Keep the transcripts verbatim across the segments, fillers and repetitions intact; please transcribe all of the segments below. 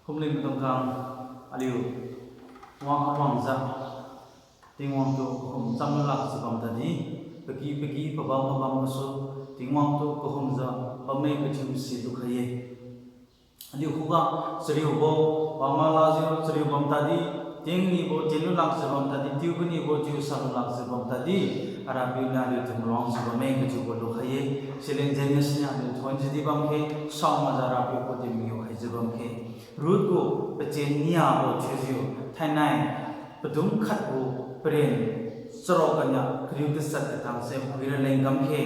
Phumling maidung khang, aliu wang awangjiu Tingwang tu kahum chamlu lakjiu bam tadi, paki paki pabam pabam gasu, Tingwang tu kahumjiu bamme kathiu si lukhai-e. Aliu khuga chariubo, wama lajiu chariu bam tadi, tingnibo tinlu lakjiu bam tadi, tiubonibo tiu salu lakjiu bam tadi, Arapiu niu aliutu maluangjiu bamme kathiubo lukhai-e. Sileng James niu aliu thuonjiu di bamkhe, saomakjiu Arapiu khuga din mangiu khaijiu bamkhe. Ruth gu pachin niabo thiujiu, thainai padum khatgu paren charuk kania kariu tachat katangse phuira leng kamkhe.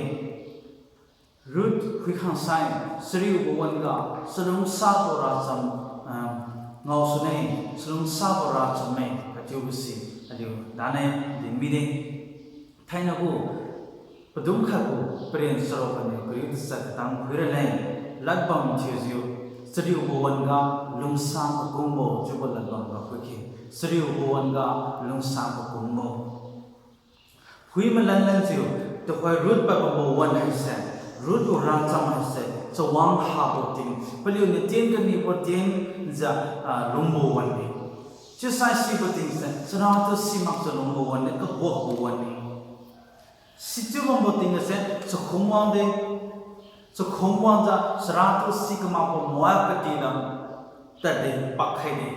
Ruth phuikhang sai, chariubo wan-ga chalungsabo racham, ah, ngaosune, chalungsabo rachamme kathiubo si aliu dane din mide. Thainai gu padum khatgu paren charuk kaniu kariu tachat katang phuira leng, ladbam thiujiu, chariubo wan-ga lungsang kakungbo chiubo ladbam ga phuikhe, chariubo wan-ga lungsang kakungbo. Phui malan lanjiu, tuhoi Ruth pabambo wan haise, Ruth gu racham haise chawang habo ting, paliuniu tien kanibo tienjiu, ah, lungbo wan-e. Chiusai sibo tingse charatu simakjiu lungbo wan-e, kabuakbo wan-e. Sichiu bambo tingse chakhum wangde, chakhum wangjiu charatu si kamakbo Moab katilam tadde pakkhaide.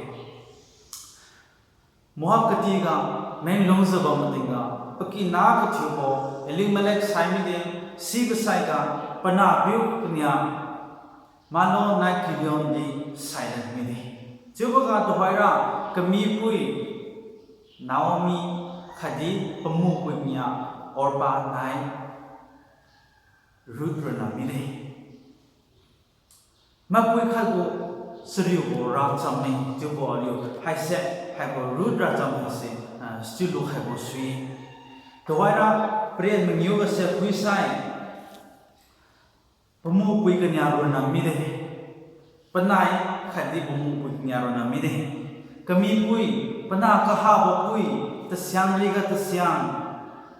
Moab katiga menglungjiu bam matingga, pakina kathiubo Elimelek sai mide, sibo saiga panahpiu kania Mahlon nai Kilion di sailan mide. Chiuboga tuhoira kamipui Naomi khatdi pamupui kania Orpah nai Ruth ronna mide. Mapui khatgu chariubo rachamme chiubo aliu haise, haibo Ruth racham haise, ah, sichiu lukhaibo sui. Tuhoira paren mangiu gase phuisai pamupui kania ronna mide. Panai khatdi pamupui kania ronna mide. Kamipui, panah kahabo pui, tasiang riga tasiang,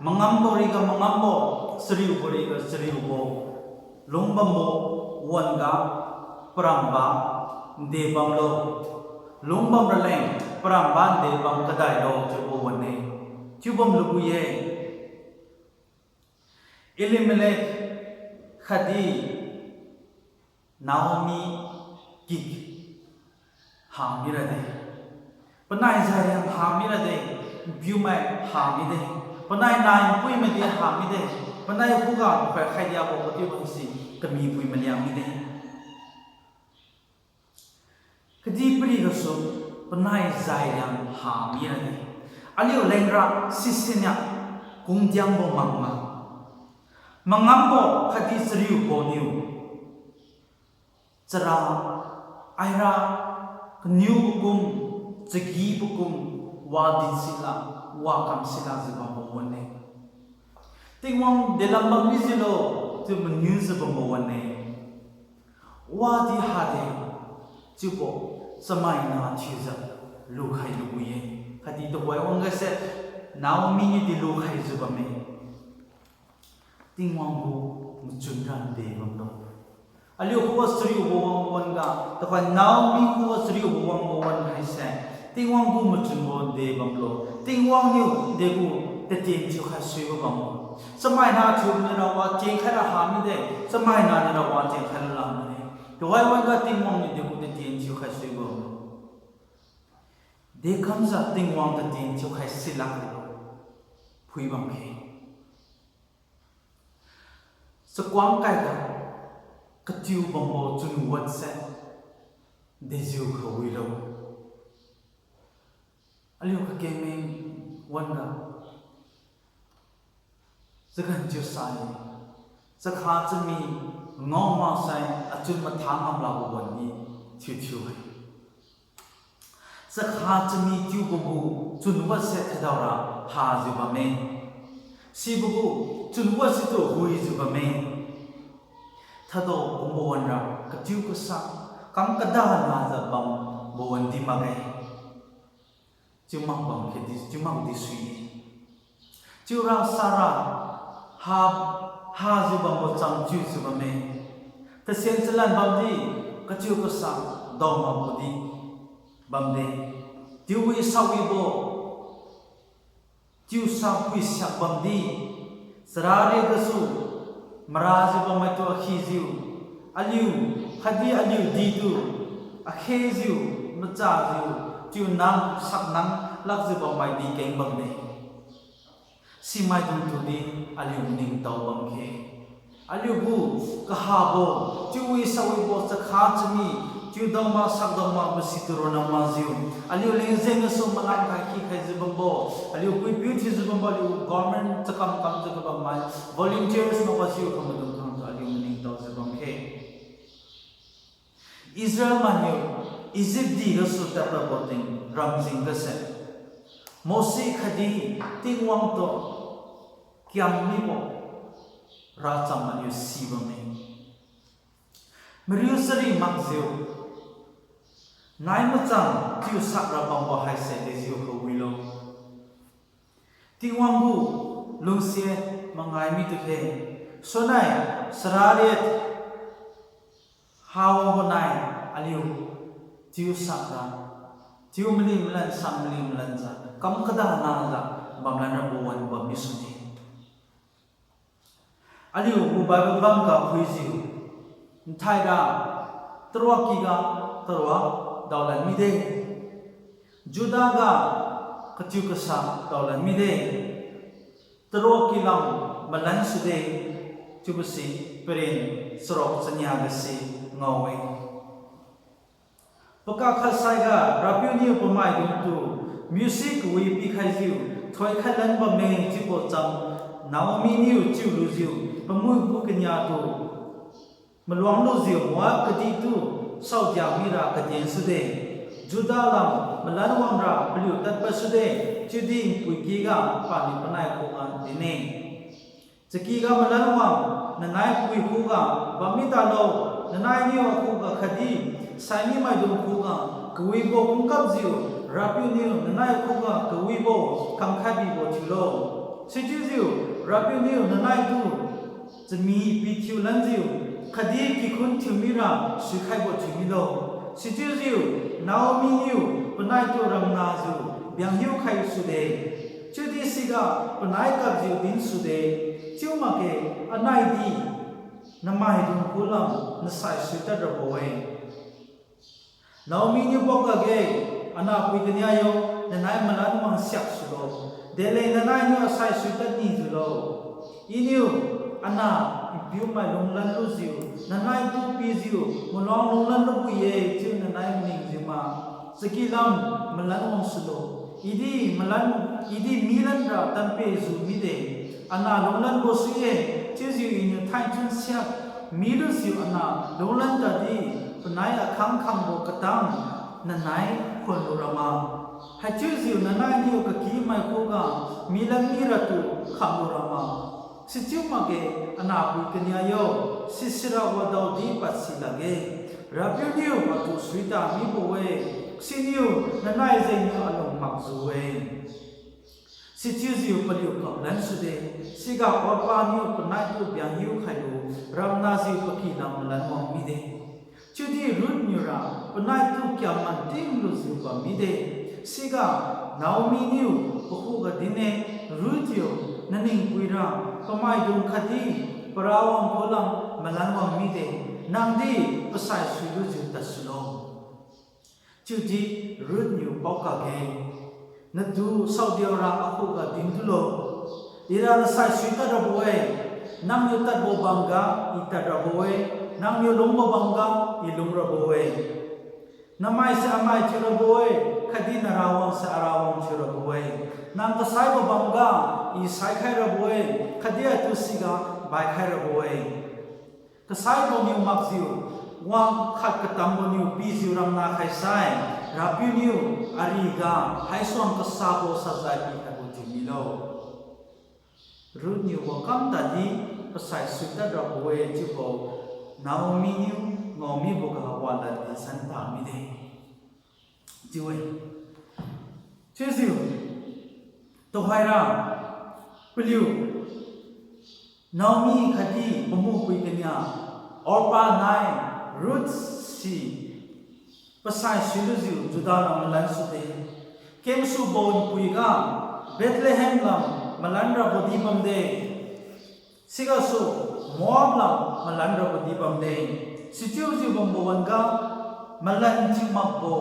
mangambo riga mangambo, chariubo riga chariubo, lungbambo wan-ga paramba de bamlo, lungbam raleng paramba de bam kadailo chiubo wan-e. Chiubam lubo-e. Elimelek khatdi Naomi kik ha mirade. Panai Jairiang ha mirade, piumai ha mide. Panai nai puimai di ha mide. Panai khuga pakhai khaidiabo katiubo si kamipui maliang mide. Kadihpiri gasu panai Jairiang ha mirade. Aliu lengra sisiniu kungdiangbo makma. Mangambo khatdi chariubo niu chara, aira, kaniubo kum, chagibo kum, wa dinsila, wa kamsilajiu bambo wan-e. Tingwang delam bam mijiulo, chiu maniujiu bambo wan-e. Wadi hade, chiubo chamaina thiujiu lukhai lubo-e. Khatdi tuhoi wang gase, Naomi niudi lukhaijiu bamme. Tingwang gu machun ra nde bamlo. Aliu khuga chariubo wangbo wan-ga, tuhoi Naomi khuga chariubo wangbo wan haise, Tingwang gu machunbo nde bamlo. Tingwang niu degu tatien thiukhai suibo bamlo. Chamaina thiu nira wa tienkhai ra ha mide, chamaina nira wa tienkhai ra la mide. Tuhoi wan-ga Tingwang niu degu tatien thiukhai suibo bamlo. Dekamjiu Tingwang tatien thiukhai silakbo phui bamkhe. Chakhuang kaiga katiu bambo chunwatse dejiu khawilo. Aliu kakengmeng wan-ga chagan thiusai, chakha chami ngao maksai achun matha ngam lakbo wan-e thiuthiu-e. Chakha chami tiubo gu chunwatse thadaora hajiu bamme. Sibo gu chunwat situ huijiu bamme. Thadao kumbo wan-ra katiu kasa kam kada najiu bambo wan di makge. Chiumak bam khedi, chiumak di sui-e. Chiura sara ha, hajiu bambo cham chiujiu bamme. Tasen chalan bamdi katiu kasa daomakbo di bamde. Tiuwi sawibo chiusa pui siak bamdi, chara riat gasu marajiu bammaitu akhijiu, aliu khatdi aliu ditu akhejiu, machajiu, chiu nang sak nang lakjiu bammai di keng bamde. Simaidungtudi aliu maningtao bamkhe, aliugu kahabo, chiuwi sawibo chakha chami, chiu daoma sak daoma basitu ronna makjiu, aliu lengjeng gasu malan khai khi khaijiu bambo, aliu puipiu thiujiu bambo, aliu government chakam kamjiu kabammai volunteers makjiu kamaidung khangtu aliu maningtaojiu bamkhe. Israel mainiu Egypt di gasu tadpadbo ting ramjing gase, Mose khatdi Tingwang tu kiam mibo racham aliu sibamme. Mariu chari makjiu, nai machang chiu sakra bambo haise dejiu kawilo. Tingwang gu lungsiat mangai mi tukhe, sunnai chara riat hawang bonai aliu chiu sakra, chiu mali malan sang mali malanjiu kam kada najiu bamlan rabo wan bammi sune. Aliu gu Bible bamga phuijiu, nthaira taruakkyga tarua daolan mide, Judah ga katiu kasa daolan mide, taruakky lam malan sude, chiubose paren charuk chania gase ngao-e. Pakak khatsaiga RAPIU niu pamaidungtu music kawi pikhaijiu thoikhai lan bamme chiubo cham Naomi niu chiulujiu pamui gu kaniatu maluang lujiu Moab kadihtu saodiak mira kaden sude, Judah lam malan wangra paliu tadpad sude, chiudi npuikyga paniu panai khuga dinne. Chakyga malan wang nanai pui khuga bammi talo, nanainiu akhuga khatdi saimi maidung khuga kawibo kumkapjiu RAPIU niu nanai khuga kawibo kamkhai bibo thiulo. Sichiujiu RAPIU niu nanaitu chami pithiu lanjiu khatdi kikhun thiumira suikhaibo thiumilo. Sichiujiu Naomi niu panaitu ramnajiu bianghiukhai sude, chiudi siga panai kapjiu din sude, chiu makge, anaidi namaidung khulam nasai suitad rabo-e. Naomi niu paokakge, anahpui kania yo, nanai malan wang siak sulo, deleng nanainiu asai suitad nijiulo. Iniu anah npiumai lunglan lujiu nanaitu pijiu maluang lunglan lubo-e chiu nanai maningjiu ma. Chaky lam malan wang sulo. Idi malan, idi milanra tanpe ju mide. Anah lunglanbo sui-e, chiujiu iniu thainchun siak milujiu anah lunglan tadi panai akhang khangbo katang nanai khonlu rama. Haichiujiu nanainiu kakimai khuga milan miratu khanglu rama. Sichiu makge, anahpui kania yo, sisira wadaodi padsi lakge. RAPIU niu atu suita mibo-e, siniu nanai jengniu alung makjiu-e. Sichiujiu paliu kaplan sude, siga Orpah niu panaitu bianghiu khailu ramnajiu paky lam malan wang mide. Chiudi Ruth niura panaitu kiaman tinglujiu bam mide. Siga Naomi niu pakhuga dinne, Ruth yo, naningpuira pamaidung khatdi parawang khulam malan wang mide, nangdi pasai suilujiu tadsulo. Chiudi Ruth niu paokakge, natu saodiaora akhuga dintulo, ira nasai suitad rabo-e, nangniu tadbo bamga I tad rabo-e, nangniu lungbo bamga I lung rabo-e. Namaise amai thiu rabo-e, khatdi narawangse arawang thiu rabo-e. Nang kasaibo bamga I saikhai rabo-e, khatdi atu siga baikhai rabo-e. Kasaiboniu makjiu, wang khat katamboniu pijiu ramna khaisai, RAPIU niu ariga haisuang kasabo sajai pikhaibo thiu milo. Ruth niu wakam tadi pasai suitad rabo-e chiubo Naomi niu ngaomiboga walad di san ta mide. Chiu-e. Chiujiu, tuhoira, paliu Naomi khatdi pamuipui kania Orpah nai Ruth si pasai suilujiu Judah lam malan sude. Kengsubo npuiga Bethlehem lam malan rabo di bamde. Sigasu Moab lam malan rabo di bamde. Sichiujiu bambo wan-ga malan thiu makbo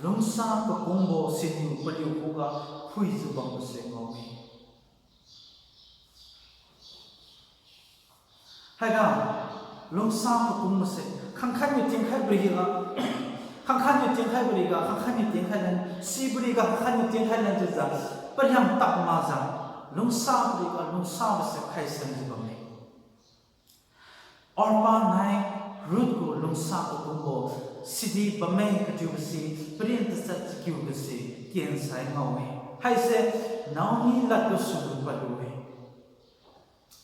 lungsa kakungbo siniu paliu khuga phuijiu bambose ngao-e. Haiga lungsa kakungbo se khangkhat niu tienkhai bariga, khangkhat niu tienkhai bariga, khangkhat niu tienkhai lan, si bariga khangkhat niu tienkhai lan chiujiu, pariang tak makjiu, lungsa bariga lungsabo se khaisanjiu bamme. Orpah nai Ruth gu lungsa kakungbo sidi bamme kachiubo si, paren tachat chakiubo se kensai ngao-e. Haise Naomi lad gasu lu padlu-e.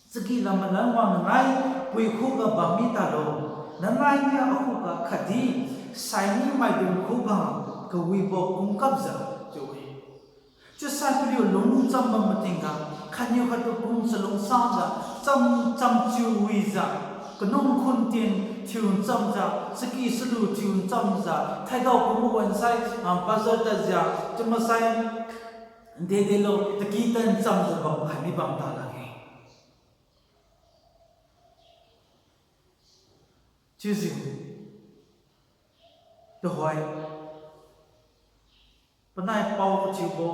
Chagi lam malan wang nanai pui khuga bammi talo, nanai niu akhuga khatdi saimi maidung khuga kawibo kungkapjiu chiu-e. Chiusai paliu lungcham bam matingga, khatniu khattu kung chalungsajiu, cham, chamchiu wijiu, kanung khun tien thiu nchamjiu, chaki salu thiu nchamjiu, thaidao kumu wansai, ah, bazar tadjiu, chiumaksai, dedelo, taki tan nchamjiu bam khai mi bam ta lakge. Chiujiu, tuhoi, panai pao kathiubo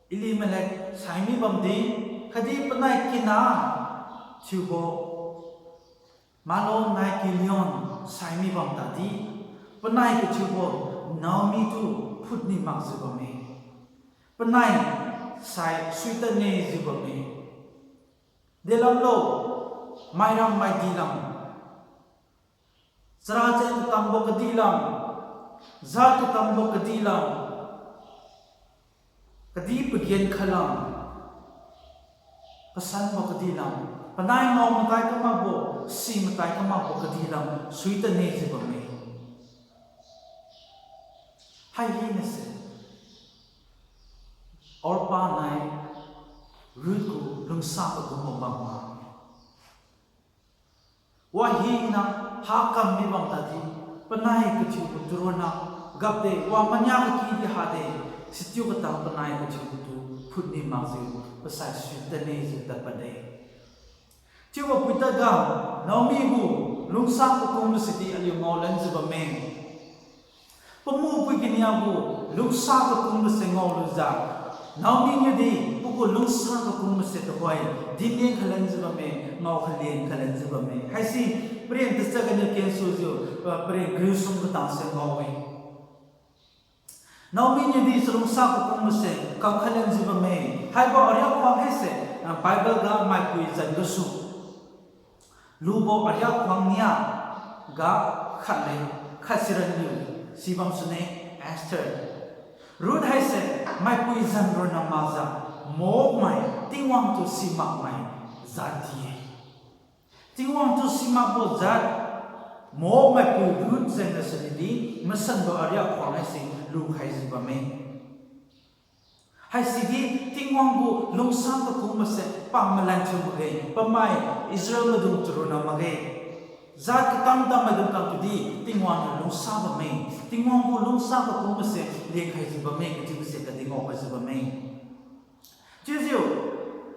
Elimelek saimi bamdi, khatdi panai kina thiubo Malon nai Kilion saimi bam tadi, panai kathiubo Naomi tu phutni makjiu bamme. Panai sai suitadne jiu bamme. Delamlo, mairam maidilam, charachen katambo kadilam, jat katambo kadilam, kadi pagen khalam, kasanbo kadilam, panai ngao matai kamakbo, si matai kamakbo kadilam suitadne jiu bamme. Hai hinase Orpah nai Ruth gu lungsa kakungbo bam ma. Wahina hakam mi bam tadi, panai kathiubo tu ronna gapde, wa mania kaki di hade, sichiu katang panai kathiubo tu phutni makjiu, pasai suitadne jiu tadpadde. Chiubo puitadga, Naomi gu lungsa kakungbo sidi aliu ngaolanjiu bamme. Pamu pui kania gu lungsa kakungbo se ngaolujiu, Naomi niudi pagu lungsa kakungbo se tuhoi dinlen khalanjiu bamme, ngao khalen khalanjiu bamme. Haisi paren tachat ganiu kensujiu, ah, paren kariusum katang se ngao-e. Naomi niudi chalungsa kakungbo se kam khalanjiu bamme. Haibo ariak khuang haise, ah, Bible ga maipui zan gasu lubo ariak khuang nia ga khat leng khat siranliu, sibam sune Esther. Ruth haise maipui zan ronna makjiu, Moab mai Tingwang tu simakmai jat di-e. Tingwang tu simakbo jat, Moab maipui Ruth jengga sidi, masanbo ariak khuang haise lukhaijiu bamme. Haisidi Tingwang gu lungsa kakungbo se pamalan thiu makge, pamai Israel maidung tu ronna makge. Jat katam-tam maidung kang tudi Tingwang niu lungsa bamme, Tingwang gu lungsa kakungbo se lenkhaijiu bamme, kachiubo se kadi ngao khaijiu bamme. Chiujiu,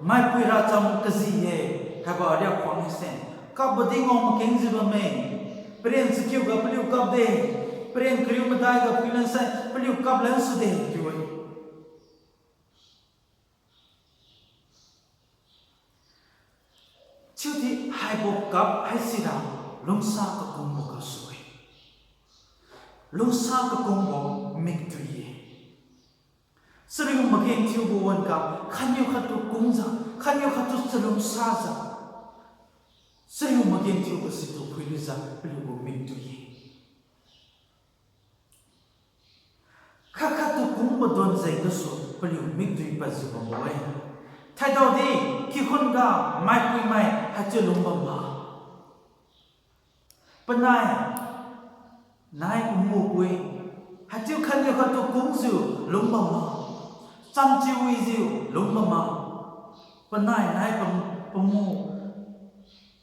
maipui racham kaji-e, haibo ariak khuang haise, kapbo di ngao makengjiu bamme, paren chakiuga paliu kapde, paren kariu madaiga phuilansai paliu kaplan sude chiu-e. Chiudi haibo kap haisira lungsa kakungbo gasu-e. Lungsa kakungbo mikdui-e. Chariu magenthiubo wan-ga khatniu khattu kungjiu, khatniu khattu chalungsajiu, chariu magenthiubo situ phuilujiu paliugu mikdui-e. Khat khattu kungbo don jeng gasu paliu mikdui padjiu bambo-e. Thaidao di, kikhun ga maipuimai haichiu lungbam ma. Panai, nai pamu pui, haichiu khatniu khattu kungjiu lungbam ma. Chamchiu wijiu lungbam ma. Panai nai pam-, pamu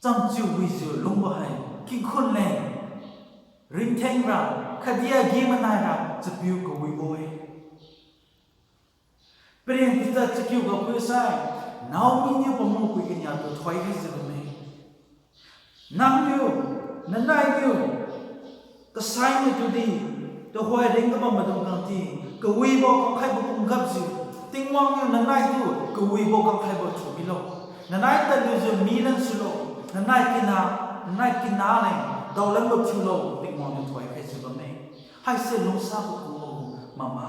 chamchiu wijiu lungbo hai kikhun leng ringtheng Katheng ra, khatdi agi-manai ra chapiu kawibo-e. Paren tachat chakiu ga phuisai, Naomi niu pamu pui kania tu thoikhaijiu bamme. Nangniu, nanainiu, kasai niu tudi, tuhoi ringga bam maidung kangti, kawibo kamkhaibo kumgapjiu, Tingwang niu nanai tu kawibo kamkhaibo thiu milo. Nanai tadlujiu mi lan sulo, nanai kina, nanai kina leng daolanbo thiulo, Tingwang niu thoikhaijiu bamme. Haise lungsa kakungbo mama.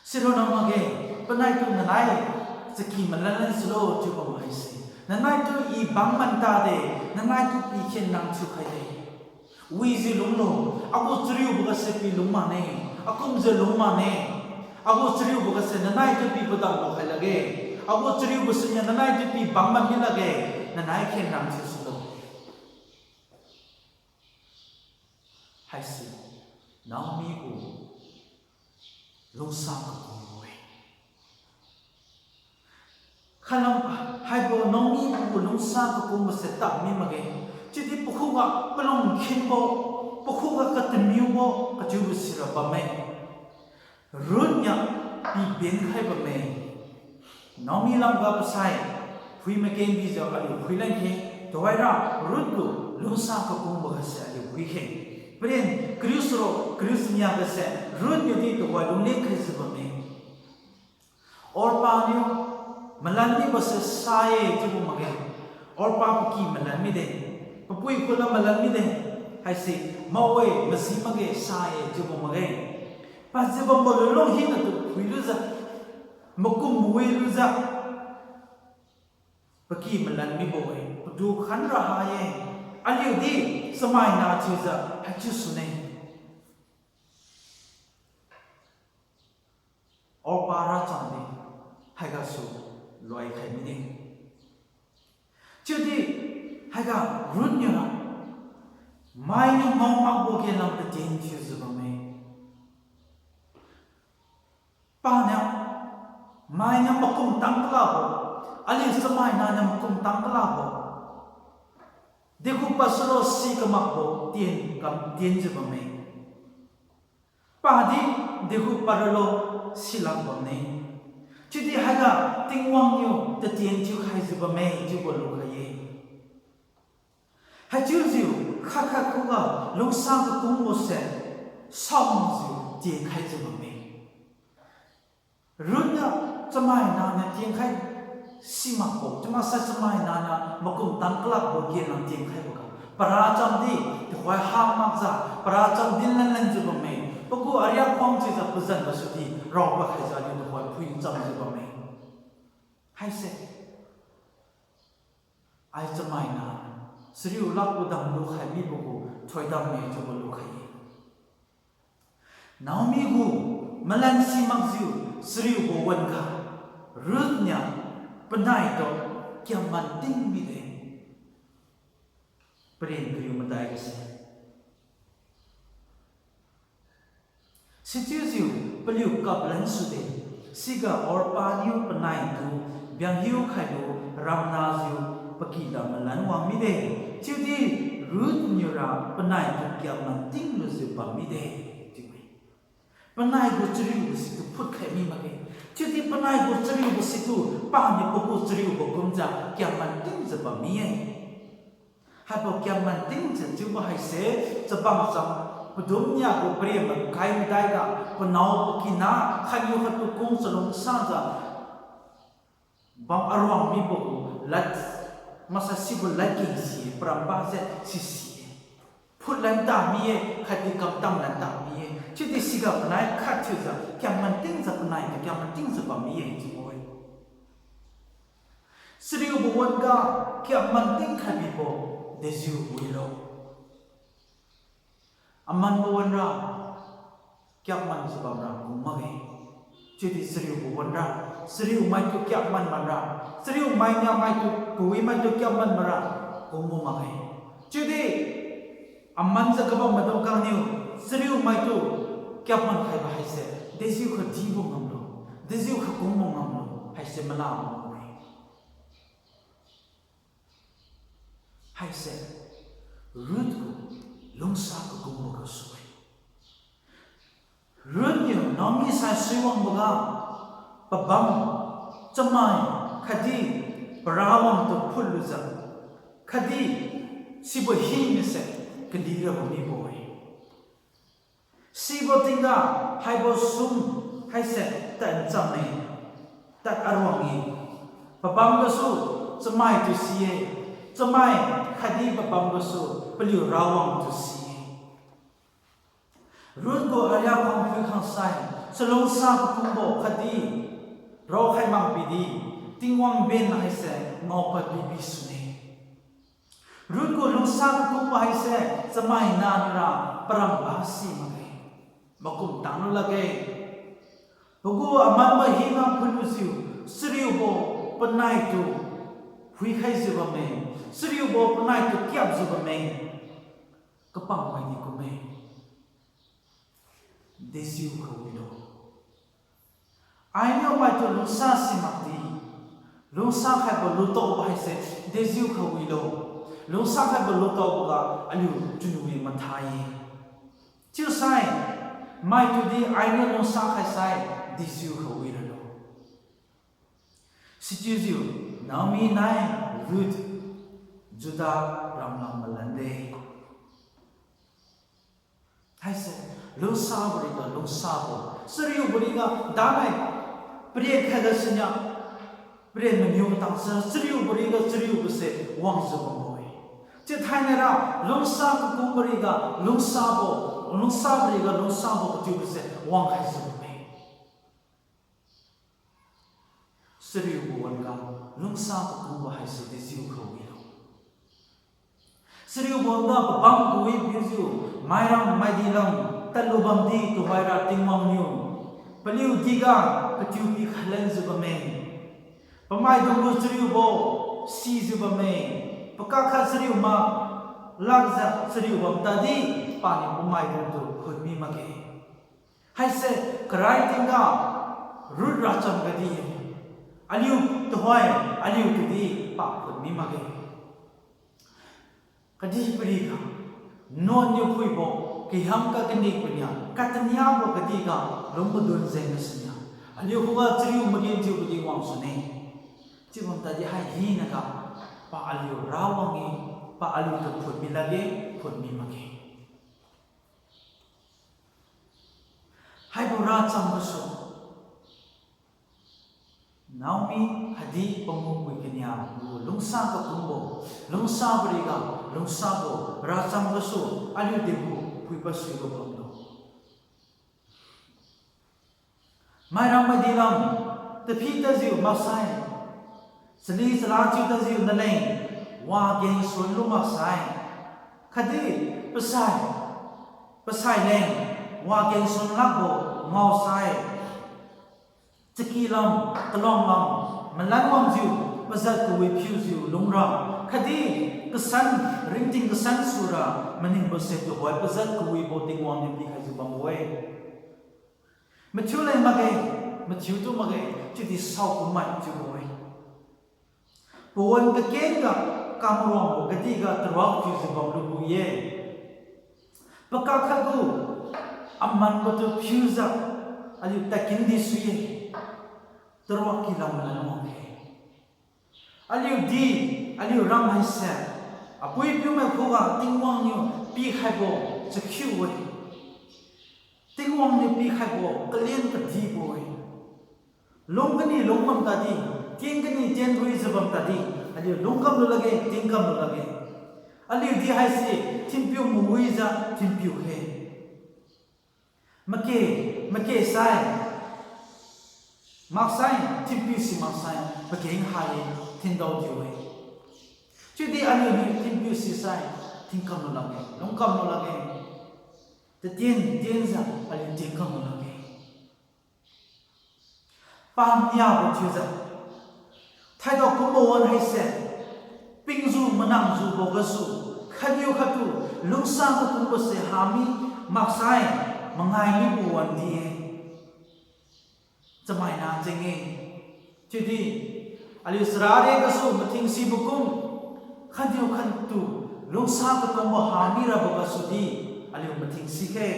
Sironna makge, panai tu nanai chaki malan lan sulo chiubo ma haise. Nanai tu I bang man tade, nanai tu pikhen nang thiukhaide. Wijiu lunglo, agu chariubo gase pi lung mane, akumjiu lung mane, agu chariubo gase nanai tu pi padam lukhai lakge, agu chariubo siniu nanai tu pi bang man mi lakge, nanai khen nang thiusulo. Haise, Naomi gu lungsa kakungbo-e. Khalam haibo Naomi gu lungsa kakungbo se tadmi makge. Chiudi pakhuga palung khinbo, pakhuga katamiubo kachiubo sira bamme. Ruth niu pibenkhai bamme. Naomi lamga pasai phui makengbijiu aliu phuilan khe, tuhoira Ruth gu lungsa kakungbo gase aliu phuikhe. Paren kariu suro kariu sania gase Ruth niudi tuhoi lunglen khaijiu bamme. Orpah niu malan mibo se sa-e chiubo makge. Orpah paky malan mide, papui khula malan mide, haise mao-e maji makge sa-e chiubo makge. Pajiu bambo lulung hinatu phuilujiu, makum mawilujiu, paky malan mibo-e, patu khanra ha-e, aliudi chamaina thiujiu haichiu sune. Orpah racham di haigasu loikhai mide. Chiudi haiga Ruth niu mainiu ngao makbo genlam tatien thiujiu bamme. Paniu mainiu makum tang kalabo, aliu chamaina niu makum tang kalabo, degu padsulo si kamakbo tien kam tienjiu bamme. Padi degu paralo silak bamme. Chiudi haiga Tingwang niu tatien thiukhaijiu bamme chiubo lukhai-e. Haichiujiu khat khat khuga lungsa kakungbo se saojiu tienkhaijiu bamme. Ruth niu chamaina niu tienkhai simakbo, chiumaksai chamaina niu makum tang kalakbo genlam tienkhaiboga, para chamdi tuhoi ha makjiu, para chamdi lanlanjiu bamme, pagu ariak khuang chiujiu pazan gasudi raopa khaijiu aliu tuhoi phui chamjiu bamme. Haise ai chamaina chariu lakbo dam lukhai mibo gu thoidam-e chiubo lukhai-e. Naomi gu malan simakjiu chariubo wan-ga, Ruth niu panaitu kiamman ting mide. Paren kariu madai gase. Sichiujiu paliu kaplan sude, siga Orpah niu panaitu bianghiu khailu ramnajiu pakida malan wang mide, chiudi Ruth niura panaitu kiamman tinglujiu bam mide, chiu-e. Panai gu chariubo situ phutkhai mi makge. Chiudi panai gu chariubo situ paniu pagu chariubo kumjiu kiamman tingjiu bam mi-e. Haibo kiamman tingjiu chiubo haise, chabang cham padum nia gu pare makai madaiga, panao pakina, khatniu khattu kung chalungsajiu bam aruang mibo gu lad, maksai sibo ladkeng si-e, paramba se sisi-e. Phutlan ta mi-e, khatdi kamtam lan ta mi-e. Chiudi siga panai khat thiujiu kiamman tingjiu panaitu kiamman tingjiu bam mi-e chiubo-e. Chariubo wan-ga kiamman tingkhai bibo dejiu wilo. Amanbo wan-ra kiammanjiu bamra kung makge. Chiudi chariubo wan-ra, chariumaitu kiamman manra, chariumai niamaitu, kawimaitu kiamman manra kungbo makge. Chiudi amanjiu kabam maidung khangniu chariumaitu kiamman khaibo haise dejiu khadibo ngamlo, dejiu khakungbo ngamlo haise malabo makge. Haise Ruth gu Lungsa kakumbo gasu-e. Ruth niu Naomi sai suiwangboga, pabam, chamai, khatdi parawangtu phutlujiu, khatdi sibo hinase kalirabo mibo-e. Sibo tingga haibo sum haise tad nchamme, tad aruang-e. Pabam gasu chamaitu si-e, chamai khatdi pabam gasu paliu rawangtu si-e. Ruth gu ariak khang phuikhang sai, chalungsa kakumbo khatdi raokhai mak bidi, Tingwang ben haise ngaopad bibi sune. Ruth gu lungsa kakumbo haise chamaina niura paramba si makge, makum tanglu lakge. Pagu amanbo hina phutlujiu, chariubo panaitu phuikhaijiu bamme, chariubo panaitu kiapjiu bamme, kapangmaidi kumme. Dejiu khawilo. Ainiu maitu lungsa si makdi, lungsa khaibo lutaobo haise dejiu khawilo. Lungsa khaibo lutaoboga aliu chunwi mathai-e. Chiusai, maitudi ainiu lungsa khaisai dejiu khawi ralo. Sichiujiu Naomi nai Ruth Judah ramlam malande. Haise, lungsabo riga lungsabo, chariubo riga danai, paren khatga sinia, paren maniu tangsa, chariubo riga chariubose wangjiu bambo-e. Chithainaira, lungsa kakumbo riga lungsabo, lungsabo riga lungsabo kathiubose wangkhaijiu bamme. Chariubo wan-ga lungsa kakumbo haise dejiu khawilo. Chariubo wan-ga pabam kawi piujiu, mairam maidilam tadlu bamdi tuhoira Tingwang niu paliu diga katiu pikhailanjiu bamme. Pamaidung gu chariubo sijiu bamme. Pakak khat chariu mak lakjiu chariu bam tadi, paniu pamaidungtu phutmi makge. Haise karai tingga Ruth racham kadi-e. Aliu tuhoi, aliu tudi paphut mi makge. Kadihpiriga, nuan niu phuibo, kiham kakanikbo nia, kataniabo kadihga lung madun jengna sinia, aliu khuga chariu magenthiu kadi wangsune. Chiubam tadi hai hinaga, pa aliu rawang-e, pa aliutu phut mi lakge, phut mi makge. Haibo racham gasu, Naomi khatdi pamunkui kania gu lungsa kakumbo, lungsabo riga lungsabo racham gasu aliu degu phuiba suibo bamlo. Mairam madilam, taphi tajiu maksai, chali chala chiu tajiu naleng, wageng sunlu maksai, khatdi pasai, pasai leng, wageng sun lakbo ngaosai, chakilam, kalonglam, malan wangjiu, pajat kawi phiujiu lungra, khatdi kasan, ringting kasan sura, maningbose tuhoi pajat kawibo Tingwang niu pikhaijiu bambo-e. Mathiu leng makge, mathiutu makge, chiudi saokum mai chiubo-e. Pawan kakengga kamruangbo kadihga taruak phiujiu bamlubo-e. Pakak khatgu amanbotu phiujiu, aliu tadkindi sui-e. Taruak kilam malan wangkhe. Aliudi, aliu ram haise, apui-apiumai khuga Tingwang niu pikhaibo chakhiu-e. Tingwang niu pikhaibo kalin kadibo-e. Lung kani lung bam tadi, tien kani tien ruijiu bam tadi, aliu lungkamlu lakge, tienkamlu lakge. Aliudi haise thinpiu mawijiu thinpiu khe. Make, make sai, maksai, thinpiu si maksai, pageng ha-e, thindaodiu-e. Chiudi aliuniu thinpiu sisai, thinkamlu lakge, lungkamlu lakge. Tatien tienjiu aliu tienkamlu lakge. Paniabo thiujiu, thaidao kumbo wan haise, pingjiu manangjiubo gasu, khatniu khattu lungsa kakumbose hami maksai, mangai mibo wan di-e. Chamaina jeng-e. Chiudi, aliu charade gasu mathingsibo kum, khatniu khattu Lungsa kakungbo hami rabo gasudi aliu mathing sikhe.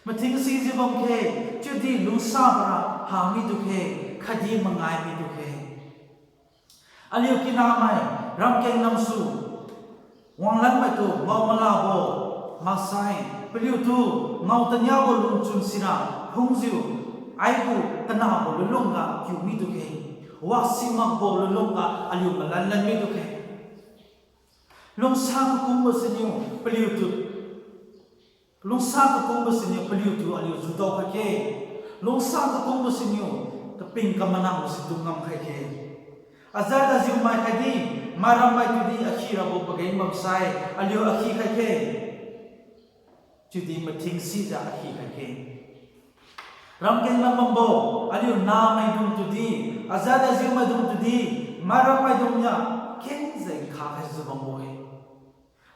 Mathing sijiu bamkhe, chiudi lungsabora hami dukhe, khatdi mangai mi dukhe. Aliu kinamai, ramkeng lamsu, wanglanmaitu ngao malabo maksai, paliutu ngao taniabo lungchun sira phungjiu, aigu kanabo lunlungga kiu mi dukhe, wasi makbo lunlungga aliu malanlan mi dukhe. Lungsa kakungbo siniu paliutu, lungsa kakungbo siniu paliutu aliu judao khaikhe. Lungsa kakungbo siniu kaping kamanang situ ngam khaikhe. Ajat ajiumai khatdi mairammai tudi akhi rabo pageng bamsai aliu akhi khaikhe. Chiudi mathing sijiu akhi khaikhe. Ramkeng lam bambo aliu namaidung tudi, ajat ajiumaidung tudi, mairammaidung niu kengjiu nkha khaijiu bambo-e.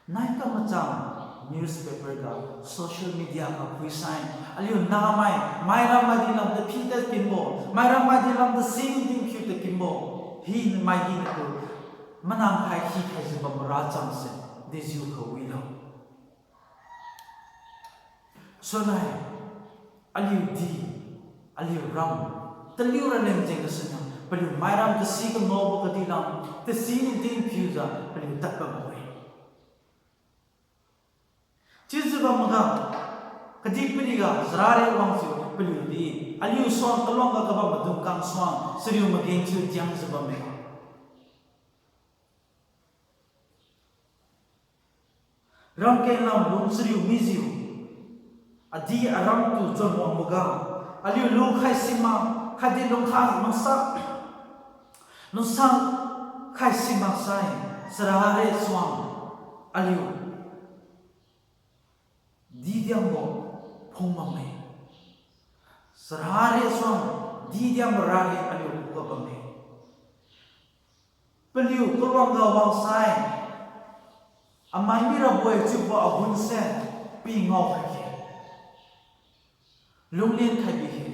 Nai kamachang newspaper ga, social media ga phuisai, aliu namai, mairammai di lam tasi tadkinbo, mairammai di lam tasi tingkhiu tadkinbo, hi mai hina tu manang khai khi khaijiu bambo racham se dejiu kawilo. Suonai, aliudi, aliu ram, taliu raleng jeng gasuniu paliu mairam tasi kamaobo kadi lam, tasi tingkhiujiu paliu tadbambo-e. Chiujiu bamga, kadihpiriga charare wangjiu paliudi aliu suang kaluangga kabam madung kang suang chariu magenthiu tiangjiu bamme. Ramkeng lam lung chariu mijiu, adi aramtu chonwangboga, aliu lungkhai simak khatdi lungkhai lungsa, lungsa khai simaksai, charare suang aliu didiangbo phungbamme. Charare suang didiangbo rare aliu khuga bamme. Paliu kaluangga wangsai, amai mirabo-e chiubo agunse pi ngao khaikhe. Lunglen khai bikhe.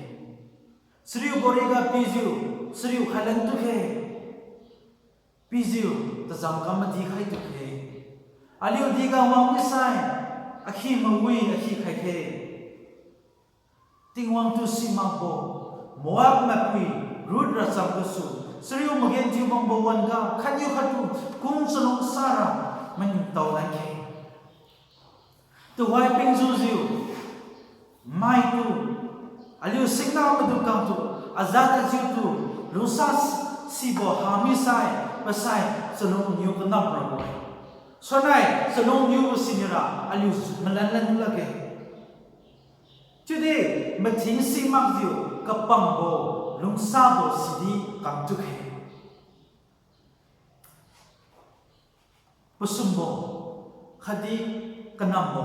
Chariubo riga pijiu, chariu khailan tukhe. Pijiu, tazang kam madikhai tukhe. Aliu diga wang misai, akhi mawi akhi khaikhe. Tingwang tu simakbo, Moab maipui, Ruth racham gasu, chariu magenthiu bambo wan-ga, khatniu khattu, kung chalungsara, maningtao lankhe. Tuhoi pingjujiu, maitu, aliu singna madukangtu, ajat ajiutu, lungsa sibo hamisai, pasai, chalungniu kanam rabo-e. Suonai, chalungniubo siniura, aliu malanlan lakge. Chiudi, mathing simakjiu, kapangbo, lungsabo sidi kamtukhe. Pasumbo, khatdi kanambo.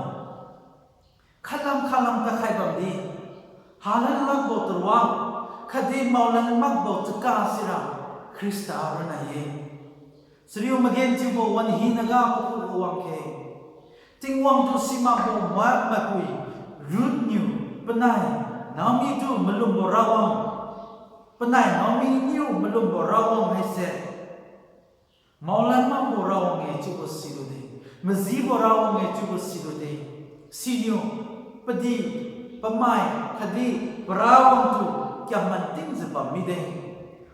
Khatlam khatlam kakhai bamdi, halan lakbo tarwa, khatdi maolan makbo chaka sira Khrista ronna-e. Chariu magenthiubo wan hinaga pakhuga wangkhe. Tingwang tu simakbo Moab maipui Ruth niu panai Naomi tu malumbo rawang, panai Naomi niu malumbo rawang haise maolan makbo rawang-e chiubo silude, majibo rawang-e chiubo silude. Siniu, padih, pamai, khatdi parawangtu kiaman tingjiu bam mide.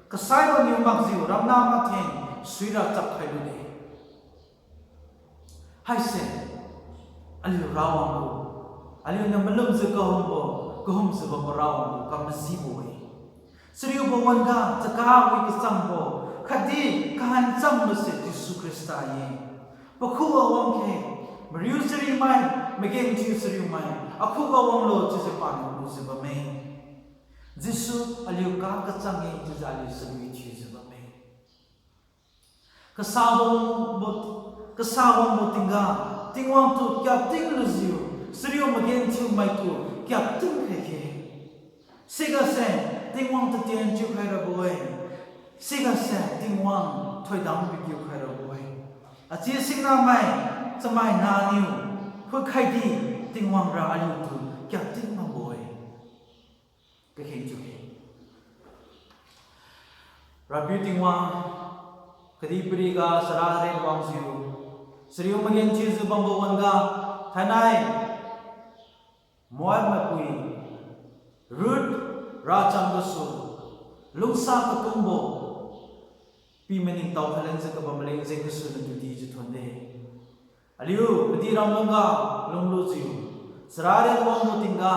Kasaibo niu makjiu ramna matheng suira chapkhai lude. Haise, aliu rawang gu, aliuniu malumjiu kahumbo, kahumjiu bambo rawang gu kamajibo-e. Chariubo wan-ga chaka wi kachangbo, khatdi kahanchambose Jesu Khrista-e. Pakhuga wangkhe, mariu charimai, magenthiu chariumai, akhuga wanglo chiujiu paniu lujiu bamme. Jesu aliu ka kachang-e chiujiu aliu chalui thiujiu bamme. Kasa wangbo, kasa wangbo tingga, Tingwang tu kiapting lujiu, chariu magenthiumaitu kiapting khaikhe. Sigase, Tingwang tatien thiukhai rabo-e. Sigase, Tingwang thoidam pikiu khai rabo-e. Achi singnamai, chamai naniu, phutkhai di, Tingwang ra aliutu kiapting makbo-e. Kakheng chiu-e. Rapiu Tingwang, kadihpiriga charare wangjiu, Chariu magenthiujiu bambo wan-ga, thainai Moab maipui Ruth racham gasu, lungsa kakungbo, pi maningtao khalenjiu kabam maleng jeng gasu natu dijiu thuonde. Aliu kadi ramlungga lunglujiu, chara ren wangbo tingga,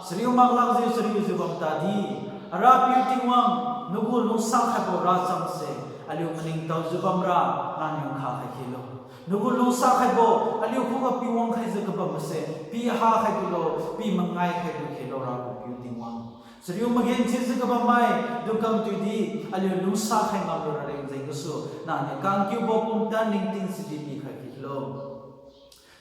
chariu maklakjiu chariujiu bam tadi, Arapiu Tingwang, nagu lungsa khaibo rachamse aliu maningtaojiu bamra nangniu nkha khai khelo. Nagu lungsa khaibo aliu khuga piwang khaijiu kabammase pi ha khai bilo, pi mangai khai bilo khelo Rapiu Tingwang. Chariu magenthiujiu kabammai dungkang tudi aliu lungsa khai ngamlu raleng jeng gasu, nangniu kangkiubo pumtan ningting sidi pikhai khelo.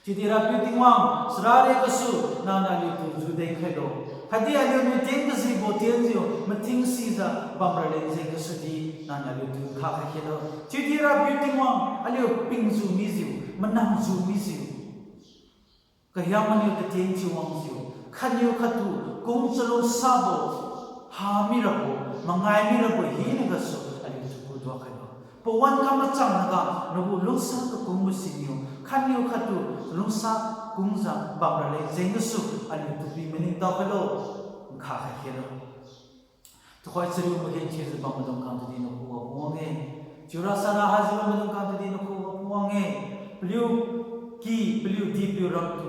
Chiudi Rapiu Tingwang, chara ren gasu nangniu aliutu juden khailo. Khatdi aliuniu tien kajibo tienjiu mating sijiu bam raleng jeng gasudi nangniu aliutu nkha khai khelo. Chiudi Rapiu Tingwang, aliu pingjiu mijiu, manamjiu mijiu, kahiang maniu katien thiu wangjiu, khatniu khattu kung chalungsabo, ha mirabo, mangai mirabo hina gasu aliutu kuduak khailo. Pawan kamachang naga nagu lungsa kakungbo siniu khatniu khattu lungsa kungjiu bam raleng jeng gasu aliutu pi maningtao khailo, nkha khai khelo. Tuhoi chariu magenthiujiu bam maidung khang tudi nakhuga puwang-e. Chiura sara haijiu bam maidung khang tudi nakhuga puwang-e. Paliu ki, paliu di, paliu ramtu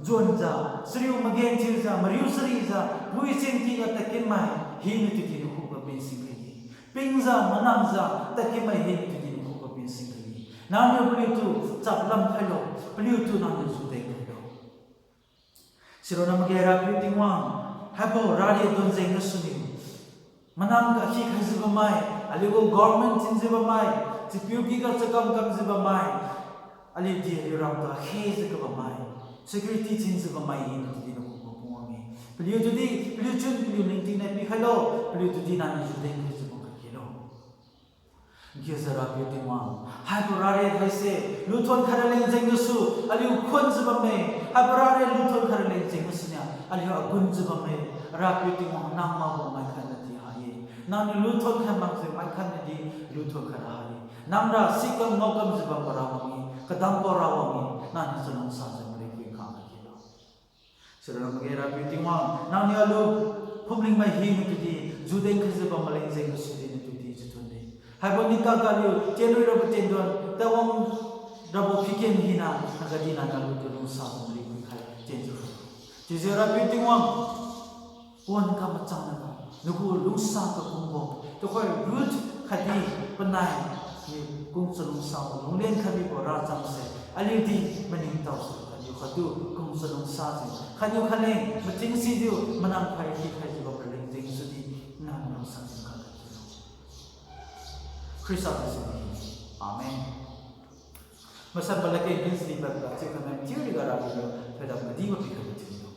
jonjiu, chariu magenthiujiu, mariu charijiu, pui chengkiga tadkinmai hina tudi nakhuga pinsing khai-e. Pingjiu manamjiu tadkinmai hina tudi nakhuga pinsing khai-e. Nangniu paliutu chaplam khailo, paliutu nangniu juden khailo. Sirona magera Rapiu Tingwang, haibo rari don jeng gasuniu, manang ga khi khaijiu bammai, aliugu government thinjiu bammai, chipiu piga chakam kamjiu bammai, aliudi aliu ramtu akhejiu kabammai, security thinjiu bammai hina tudi nakhuga puwang-e. Paliutudi paliu chun paliu ningting nai pikhailo, paliutudi nangniu juden khaijiu bam khai khelo. Nkiujiu Rapiu Tingwang, haibo rari haise luthon khai raleng jeng gasu aliu khunjiu bamme, haibo rari luthon khai raleng jeng gasuniu aliu agunjiu bamme. Rapiu Tingwang, nang makbo maikhatnadi ha-e. Nangniu luthon khai makjiu maikhatnadi luthon khai ra ha-e. Nangra sikkam ngaokamjiu bambo ra wang-e, kadambo ra wang-e, nangniu chalungsajiu maleng pui nkha khai khelo. Sirona magera Rapiu Tingwang, nangniu aliu phumlingmai hina tudi juden khaijiu bam maleng jeng gasudi natu dijiu thuonde. Haibo nitak ga aliu tienrui rabo tienduan, taiwang rabo phiken hina, nagadi nangniu aliutu lungsajiu maleng pui khai tienjiu kha. Chiujiu Rapiu Tingwang, pawan kamachang naga nagu lungsa kakungbo, tuhoi Ruth khatdi panai ni kung chalungsabo, lunglen khai mibo rachamse aliudi maningtaojiu, khatniu khattu kung chalungsajiu, khatniu khatleng mating sijiu manang khai khi khaijiu bam raleng jeng gasudi nangniu lungsa jeng kha khai khelo. Khrista Jesu min. Amen. Masan palake English di Bible ga chiu khanai chiu riga Rapiu niu thoidam kadibo pikhaibo thiulo.